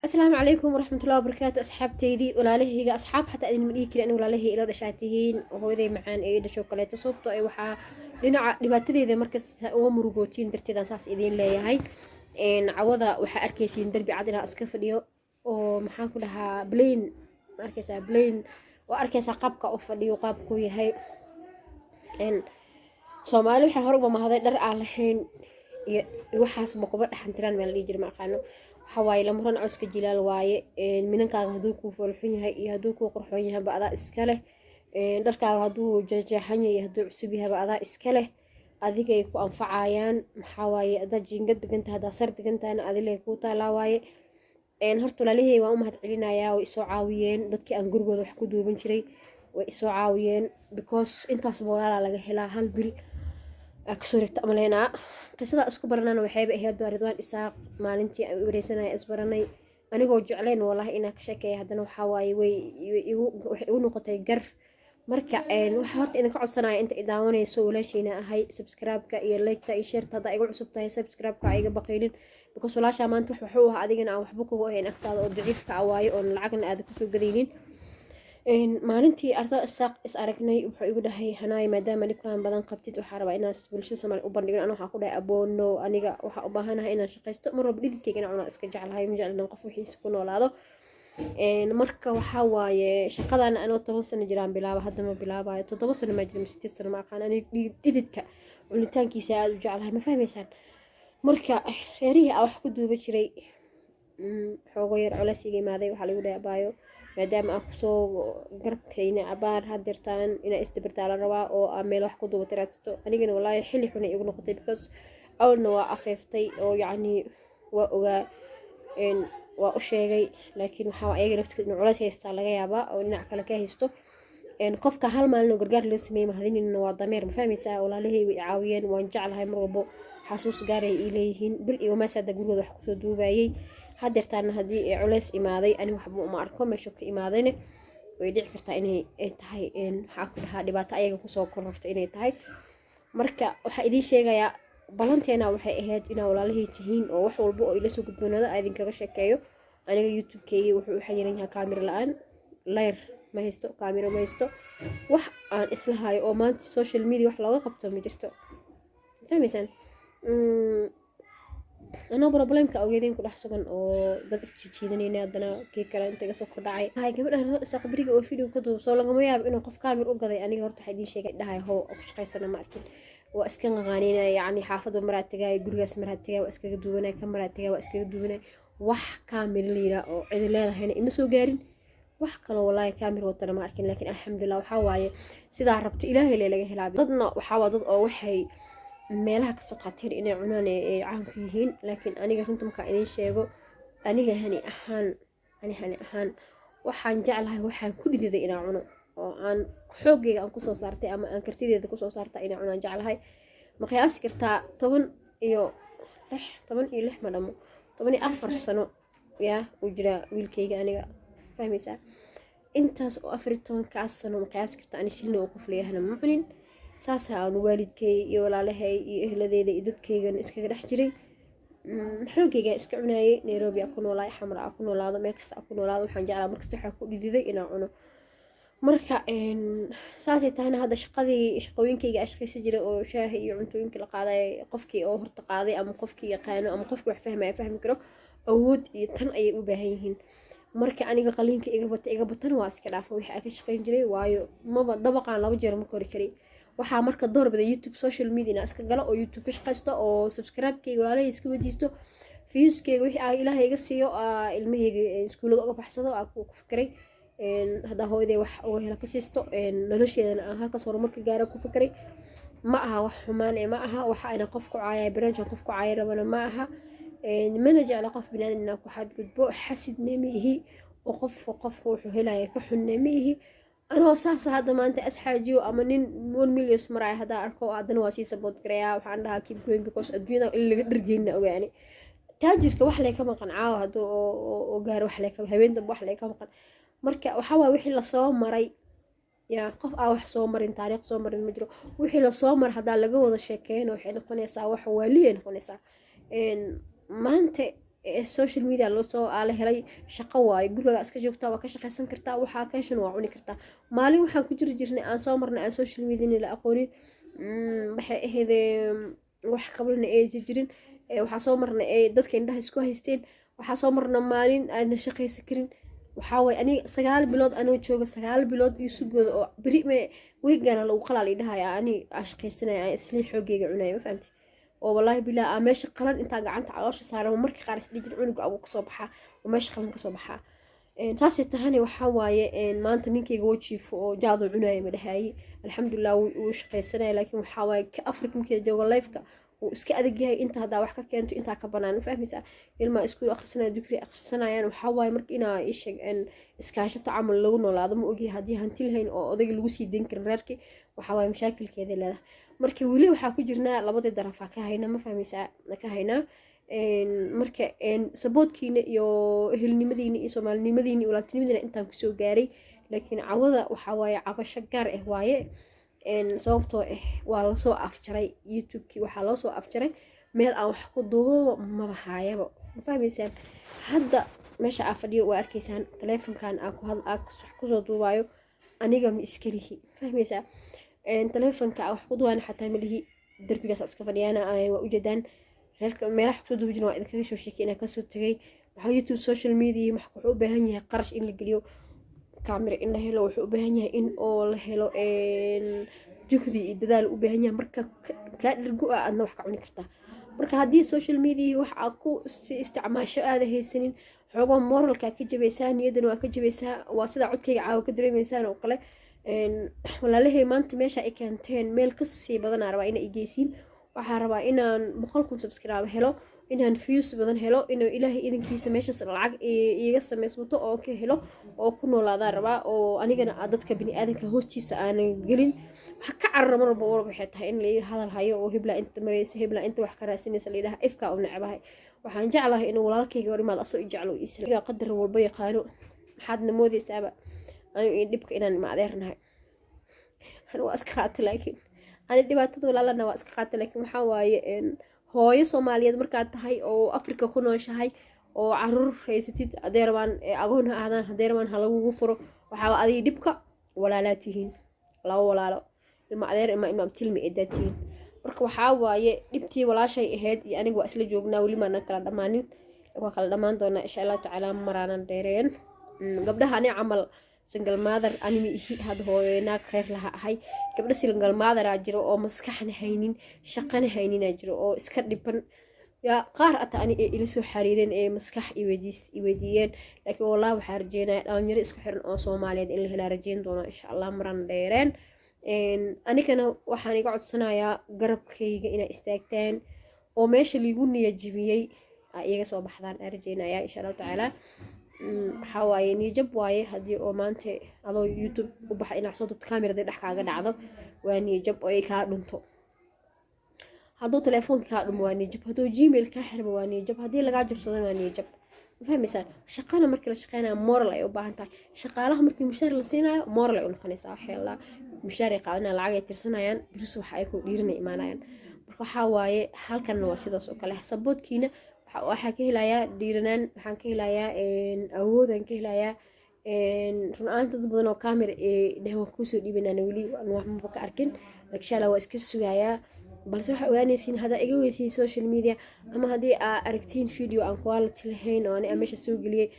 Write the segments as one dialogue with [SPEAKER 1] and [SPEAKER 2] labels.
[SPEAKER 1] Asalaamu calaykum waraxmatullahi wabarakaatu, asxaabteydii, walaalahayga, asxaab xataa idinma dhihi karin, walaalahey ila dhashaa tihiin, hooyaday macaan ee dhasho kaleeto. Sababtoo ay waxaa dhinaca dhibaatadeeda markasta uga murugootiin darteedaan saas idiin leeyahay. Cawada waxaa arkaysiin derbi cad inaa iska fadhiyo oo, maxaan ku dhahaa, plain ma arkaysaa, plain waa arkaysaa qaabka u fadhiyo, qaabkuu yahay. Soomaali waxay hore uba mahday dhar aan lahayn iyo waxaasba kuma dhexantiraan meel la dhihi jira, ma aqaano. Waxa waaye lamuran cawska jilaal waaye. Minankaaga hadduu kuu foolxun yahay iyo hadduu kuu qurxoon yahayba adaa iska leh. Dharkaaga hadduu jeexjeexan yahay iyo hadduu cusub yahayba adaa iska leh, adigay ku anfacayaan. Maxaa waaye, haddaad jiingad degantahay, haddaad sar degan tahayna, adilay kuu taalaa waaye. Horta walaalihey waan u mahad celinayaa, way isoo caawiyeen. Dadkii aan gurigooda wax ku duuban jiray way isoo caawiyeen, because intaasba walaalaa laga helaa. Hal bil aa kasoo reegta amaleynaa qisada isku baranana waxayba ahayd baa Ridwaan Isaaq. Maalintii aan wareysanaya isbaranay, anigoo jeclayn wallahi inaan ka sheekeeya, haddana waxaa waaye way igu waxay igu noqotay gar. Marka waxaa horta idinka codsanaya inta i daawanayso, walaashiina ahay, subscribe-ka iyo like-ta iyo share-ta. Haddaa igu cusub tahay, subscribe-ka iga baqiylin, because walaashaa maanta wax waxuu ahaa adigana aan waxba kuga ahayn agtaada oo daciifka ah waayo, oon lacagna aada kusoo gadaynin. Maalintii arda Isaaq is aragnay, wuxuu igu dhahay: "Hanaay, maadaama dhibkan badan qabtid, waxaa rabaa inaad bulshada Soomaaliya u bandhigin." Ana waxaa ku dhahay: "Aboono, aniga waxaa u baahanahay inaan shaqaysto. Mar walba dhididkayga inaan cunaa iska jeclahay, ma jeclin qof wixiisa ku noolaado." Marka waxaa waaye shaqadan anoo 10 sano jiraan bilaaba, hadda ma bilaabayo. 7 sano maa jira, 8 sano, ma aqaan. Aniga dhididka cunitaankiisa aada u jeclahay, ma fahmaysaan? Marka reerihii aa wax ku duuba jiray xoogo yar culeys iga imaaday. Waxaa lagu dhahay: "Abaayo, maadaama aan kusoo garabkayna cabaar, hadeertaan inaa isdabartaa la rabaa oo aa meel wax ku duubata raadsato." Anigana walaahi xilli xunay igu noqotay, because awalna waa afeeftay oo yacni waa ogaa, waa u sheegay, laakiin waxaa ayaga laftigood inuu culays haystaa laga yaabaa oo dhinac kale ka haysto. Qofka hal maalin oo gargaar loo sameeyey mahadinina waa dameer, ma fahmaysaa? Walaalahey way caawiyeen, waan jeclahay, mar walbo xasuus gaaray ii leeyihiin. Bil iyo wamaasaada gurigooda wax kusoo duubayay. Hadeertaana haddii ay culays imaaday, ani waxba uma arko meeshu ka imaadayna. Way dhici kartaa inay tahay, maxaa ku dhahaa, dhibaato ayaga kusoo kororta inay tahay. Marka waxaa idiin sheegayaa, ballanteena waxay ahayd inaa walaalahey tihiin oo wax walba oo ila soo gudboonada aa idinkaga sheekeeyo. Aniga YouTube-keygii wuxuu u xayiran yahay kaamiro la-aan, layr ma haysto, kaamiro ma haysto, wax aan isla hayo oo maanta social media wax looga qabto ma jirto, fahmaysaan? Anoo problemka awgeedeen ku dhex sugan oo dad isjiijiidanayna, haddana kii kale inta iga soo kordhacay hay gabadha Isaaq beriga oo video ka duub, soo lagama yaabo inuu qof kaamir u gaday. Aniga horta waxaa idiin sheegay dhahay hoo ku shaqaysana ma arkin, waa iska qaqaanina. Yacni xaafadba maraa tagay, gurigaas maraa tagay, waa iskaga duwanay, ka maraa tagay, waa iskaga duwanay. Wax kaamir la yiraa oo cidi leedahayna ima soo gaarin, wax kaloo walaahi kaamir watana ma arkin. Laakiin alxamdulilah, waxaa waaye sidaa rabto Ilaahay le laga helaa. Dadna waxaa waa dad oo waxay meelaha kasoo qaateen inay cunaan ay caan ku yihiin. Laakiin aniga runta markaa idiin sheego, aniga hani ahaan, ani hani ahaan waxaan jeclahay waxaan ku dhididay inaan cuno oo aan xoogayga aan kusoo saartay ama aan kartideeda kusoo saartay inaan cunaan jeclahay. Ma qiyaasi kartaa? 16, 16 ma dhamo, 14 sano yaa uu jiraa wiilkayga aniga, fahmaysaa? Intaas oo 14-kaas sano, ma qiyaasi kartaa? Ani shilna oo qof leeyahana ma cunin. Saasa aan waalidkay iyo walaalahay iyo ehladeyda iyo dadkaygana iskaga dhex jiray, xoogayga iska cunaayay. Nairobi aa ku noolaay, Xamra aa ku noolaado, meel kasta aa ku noolaado, waxaan jeclaa markasta waxaa ku dhididay inaan cuno. Marka saasay tahayna, hadda shaqadii, shaqooyinkayga aa shaqaysan jiray oo shaahi iyo cuntooyinka la qaaday, qofkii oo horta qaaday ama qofkii yaqaano ama qofkii wax fahmaya fahmi karo, awood iyo tan ayay u baahan yihiin. Marka aniga qaliinka iga bata, iga batana, waa iska dhaafa wixii aa ka shaqayn jiray, waayo maba dabaqaan laba jeer ma kori kari. Waxaa marka doorbida YouTube, social media inaa iska galo oo YouTube ka shaqaysto oo subscribe-kayga walaalahey iska weydiisto, views-kayga wixii aa Ilaahay iga siiyo, ilmahayga iskuullada uga baxsado aa ku fikiray. Haddaa hooyaday wax uga hela ka siisto, nolosheedana aan halkaas horumarka gaara ku fikiray. Ma aha wax xumaan ee, ma aha waxa ayna qof ku caaya, barnaamijkan qof ku caaya rabana ma aha. Mana jecla qof biniaadan inaan ku xadgudbo. Xasidne ma ihi oo qofka qofka wuxuu helaya ka xunne ma ihi. Anoo saasa hadda maanta asxaajiyo ama nin 1 million maraya haddaa arko, haddana waa sii support gareeyaa. Waxaan dhahaa "Keep going," because adduunyada in laga dhargeyna ogaani. Taajirka wax lee ka maqan caawa hadduu oo gaaro, wax lee ka habeen dambe wax lee ka maqan. Marka waxaa waaya wixii lasoo maray, yaa qof aa wax soo marin, taariikh soo marin ma jiro. Wixii lasoo maray haddaa laga wada sheekeyno, waxay noqonaysaa wax waaliyay noqonaysaa maanta. Social media loosoo la helay, shaqo waaye. Gurigaa iska joogtaa, waa ka shaqaysan kartaa, waxaa ka heshan waa cuni kartaa. Maalin waxaan ku jiri jirnay aan soo marnay aan social media la aqoonin, waxay ahaydee wax qablana aysan jirin. Waxaa soo marnay ay dadka indhaha isku haysteen. Waxaa soo marna maalin aadna shaqaysan karin. Waxaa waye aniga 9 bilood anoo jooga, 9 bilood iyo sugooda oo beri me weygana lagu qalaal idhahaya, ani aan shaqaysanaya, aan islii xoogeyga cunaya, ma fahamti? Oo wallaahi bilaa aa meesha qalan intaa gacanta caloosha saaran marka qaar isdhihi jir cunuga abuu kasoo baxaa oo meesha qalan kasoo baxaa. Taasay tahana waxaa waaye maanta ninkayga woo jiifo oo jaado cunaya ma dhahaaye. Alxamdulilah, wuu shaqaysanaya, laakiin waxaa waaye ka Afrika markii joogo lifeka wuu iska adag yahay. Inta haddaa wax ka keento, intaa ka banaan, ma fahmaysaa? Ilmaa iskuul akhrisanaya, dugri akhrisanayaan. Waxaa waaye marka inaa isheeg iskaashato camal lagu noolaado. Ma ogyahay haddii hanti lahayn oo odayga lagu sii dayn karin reerkii, waxaa waaye mashaakilkeeda leedahay. Marka weli waxaa ku jirnaa labadii darafaa ka haynaa, ma fahmaysaa? Ka haynaa. Marka supportkiina iyo ehelnimadiina iyo soomaalinimadiina iyo walaaltinimadiina intaan kusoo gaaray, laakiin cawada waxaa waaye cabasho gaar ah waaye, sababtoo ah waa lasoo afjaray YouTube-kii. Waxaa loo soo afjaray meel aan wax ku duubaba maba haayaba, ma fahmaysaan? Hadda meesha aa fadhiyo waa arkaysaan. Taleefonkan aan ku wax kusoo duubaayo aniga ma iska lihi, ma fahmaysaa? Taleefonka aan wax ku duubaayo xataa ma lihi. Derbigaas iska fadhiyaana, waa ujeedaan. Reerka meelaha kusoo duubi jirin waa idinkaga soo sheekay inaan kasoo tegay. Waxaa YouTube social media wuxuu u baahan yahay qarash in la geliyo, camera in la helo, wuxuu u baahan yahay in oo la helo juhdi iyo dadaal u baahan yahay. Marka kaa dhergu ah aadna wax ka cuni kartaa. Marka haddii social media wax aad ku isticmaasho aada haysanin, xoogoo moralkaa ka jabaysaa, niyaddana waa ka jabaysaa. Waa sidaa codkayga caawa ka dareemaysaan oo kale. Walaalahay, maanta meesha ay keenteen meel kasii badanaa rabaa inay igeysiin. Waxaa rabaa inaan 100,000 subscribe helo, inaan views badan helo, inuu Ilaahay idankiisa meeshaas lacag iiga samaysmato oo ka helo oo ku noolaadaan rabaa, oo anigana dadka bini-aadanka hoostiisa aanan gelin. Waxa ka carara mar walba walba waxay tahay in la hadal hayo oo hiblaa inta maraysa, hiblaa inta wax ka raadsanaysa la yidhaha. Ifkaa u necbahay. Waxaan jeclahay inuu walaalkayga hor imaado asoo i jeclo isla qadar walba yaqaano. Maxaadna moodaysaaba anigu in dhibka inaan ima adeernahay? Ani waa iska qaata, laakiin ani dhibaatada walaalana waa iska qaata. Laakiin waxaa waaye hooyo Soomaaliyeed markaad tahay oo Afrika ku nooshahay oo caruur haysatid, hadday rabaan agoon ha ahdaan, hadday rabaan ha lagugu furo, waxaa adiga dhibka walaalaa tihiin, laba walaalo, ilma adeer, ilma abtilmi eedaa tihiin. Marka waxaa waaye dhibtii walaashay ahayd iyo aniga waa isla joognaa, weli maanan kala dhammaanin, waa kala dhammaan doonaa insha Allahu tacaala, maraanan dheereen. Gabdhaha ani camal single mother anima ihi, had hooyo naag reer laha ahay. Gabdho single motheraa jiro oo maskaxna haynin, shaqana hayninaa jiro oo iska dhiban. Yaa qaar ata ani ee ila soo xariireen ee maskax iweydiiyeen. Laakiin wallahi waxaa rajeynaya dhalinyaro isku xiran oo Soomaaliyeed in la helaa rajeyn doona insha Allah, maraan dheereen. Anigana waxaan iga codsanayaa garabkayga inay istaagtaan oo meesha liigu niyajibiyey aa iiga soo baxdaan aa rajeynaya insha Allahu tacaala. Waxaa waaye niyajab waaye haddii oo maanta adoo YouTube u baxa inaad soo dubto, kamerada dhex kaaga dhacdo, waa niyajab. Oo ay kaa dhunto, hadduu telefoonka kaa dhumo, waa niyajab. Hadduu Gmail kaa xirmo, waa niyajab. Haddii lagaa jabsadana, waa niyajab, ma fahmaysaan? Shaqana markii la shaqeynayo moral ay u baahan tahay. Shaqaalaha markii mushaar la siinayo moral ay u noqonaysaa. Waxay la mushaar ay qaadanayaan, lacag ay tirsanayaan, biris waxa ay ku dhiirinay imaanayaan. Marka waxaa waaye halkanna waa sidaas oo kale. Supportkiina waxaa ka helayaa dhiiranaan, waxaan ka helayaa awoodaan ka helayaa. Run ahaanta dad badan oo camera ee dheh waan kuusoo dhiibanaan, weli wax maba ka arkin, laakiin insha Allah waa iska sugayaa. Balse waxaa ogaanaysiin haddaa iga weysiin social media ama haddii aa aragtiin video aan quality lahayn oo ani aan meesha soo geliyey,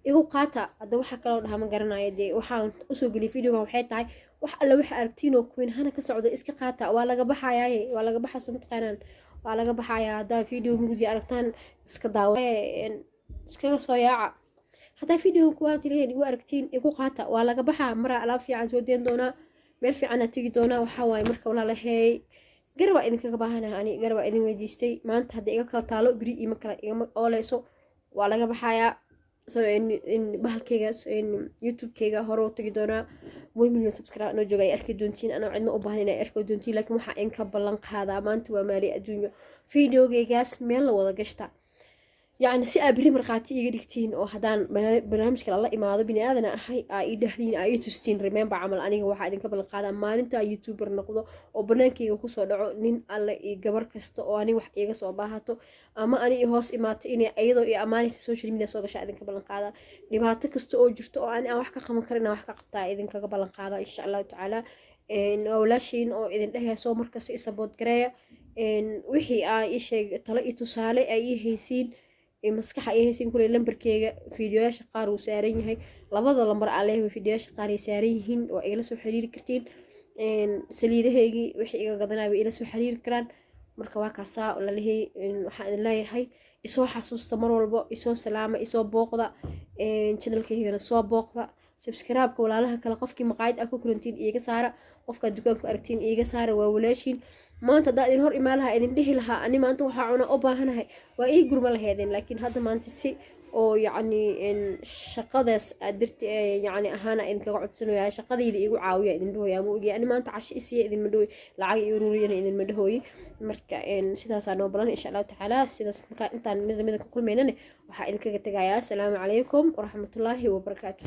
[SPEAKER 1] igu qaata. Hadda waxaa kaloo dhaha ma garanayo. Dee waxaan usoo geliyay videogan waxay tahay wax alla waxa aragtiin oo Queen Hana ka socda iska qaata. Waa laga baxayaaye, waa laga baxaa, soo mataqaanaan? Waa laga baxayaa. Haddaa video mugdi aragtaan, iska daawa, iskaga soo yaaca. Haddaa video quality lahayn igu aragtiin, igu qaata. Waa laga baxaa, maraa alaab fiican soo deen doonaa, meel fiicanaa tegi doonaa. Waxaa waaye marka walaalahay, garabaa idinkaga baahanaha. Ani garabaa idin weydiistay. Maanta haddii iga kala taalo, beri ima kala igama ooleyso. Waa laga baxayaa. So bahalkayga YouTube-kayga hore u tagi doonaa, 1 million subscribe noo jooga ay arki doontiin, anoo cidna u baahan inay arki doontiin. Laakiin waxaa inka ballan qaadaa, maanta waa maali adduunyo, videogaygaas meel la wada gashta. Yacni si aa beri markhaati iiga dhigtiin oo haddaan barnaamij kale la imaado, bini aadana ahay, aa ii dhahdiin, aa ii tustiin. Remember camal, aniga waxaa idinka ballan qaadaa maalinta YouTuber noqdo oo banaankayga kusoo dhaco, nin alle iyo gabar kasta oo ani wax iiga soo baahato ama ani i hoos imaato, inay iyadoo i ammaanaysa social media soo gashaa idinka ballan qaadaa. Dhibaato kasta oo jirto oo ani aan wax ka qaban karin, inaan wax ka qabtaa idinkaga ballan qaadaa, insha Allahu tacaala. Waa walaashiin oo idin dhehayso markasta i support gareeya. Wixii aa ii sheeg, talo iyo tusaale ay ii haysiin, maskaxa ay haysiin, kuley lambarkeyga fiidiyoyaasha qaar uu saaran yahay. Labada lambar aa leeyahay fiidiyoyaasha qaar ay saaran yihiin, waa igala soo xiriiri kartiin. Saliidahaygii wixii iga gadanaya way ila soo xiriiri karaan. Marka waa kaasaa lalihii. Waxaan idin leeyahay isoo xasuusta mar walbo, isoo salaama, isoo booqda, channelkaygana soo booqda. Subscribe-ka walaalaha kale, qofkii maqaayad aa ku kulantiin iiga saara, qofkaad dukaanku aragtiin iiga saara. Waa walaashiin. Maanta haddaa idin hor imaan lahaa, idin dhihi lahaa ani maanta waxaa cuna u baahanahay, waa ii gurma laheedeen. Laakiin hadda maanta si oo yacni shaqadaas aad darti yacni ahaana idinkaga codsanaya, shaqadayda iigu caawiya idin dhahoya. Ma ogi ani maanta casho isiiya idinma dhahoy, lacag ii ururiyana idinma dhahooyi. Marka sidaasaa noo balan, insha Allahu tacaala. Sidaas markaa intaan mida mida ka kulmaynana, waxaa idinkaga tegayaa asalaamu calaykum waraxmatullaahi wabarakaatu.